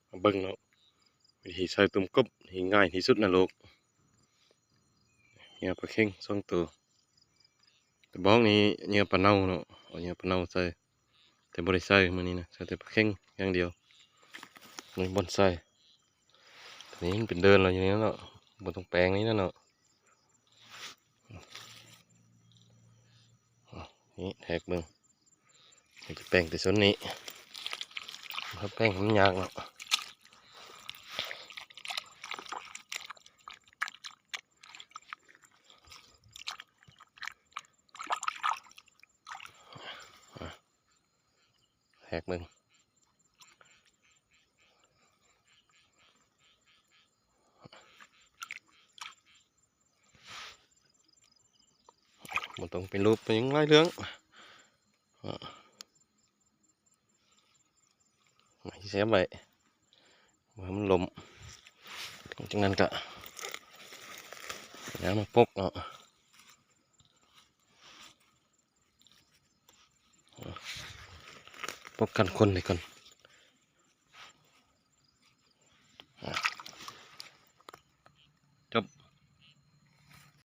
ມາເບິ່ງເນາະ ວິທີໃສ່ຕຸ່ມກົບທີ່ງ່າຍທີ່ສຸດໃນໂລກ. ເຫຍື່ອປາເຄັງສອງໂຕ. ກະບອກນີ້ເຫຍື່ອປາເນົ່າເນາະ ເອົາເຫຍື່ອປາເນົ່າໃສ່ ແຕ່ບໍ່ໄດ້ໃສ່ມື້ນີ້ນະ ໃສ່ແຕ່ປາເຄັງຢ່າງດຽວ. ນີ້ບ່ອນໃສ່ ໂຕນີ້ມັນເປັນເດີ່ນແລ້ວຢູ່ນີ້ເນາະ ບໍ່ຕ້ອງແປງນີ້ນະເນາະ. ນີ້ແທກເບິ່ງ ຈະແປງແຕ່ສ່ວນນີ້ ຖ້າແປງມັນຍາກເນາະ. ແທກເບິ່ງ ບໍ່ຕ້ອງໄປລູບໄປຫຍັງຫຼາຍເລື່ອງ ເອົາໄມ້ແຊມໄວ້ ບໍ່ໃຫ້ມັນລົ້ມ. ຫຼັງຈາກນັ້ນກະເອົາມາປົກເນາະ ປົກກັນຄົນໄວ້ກ່ອນ.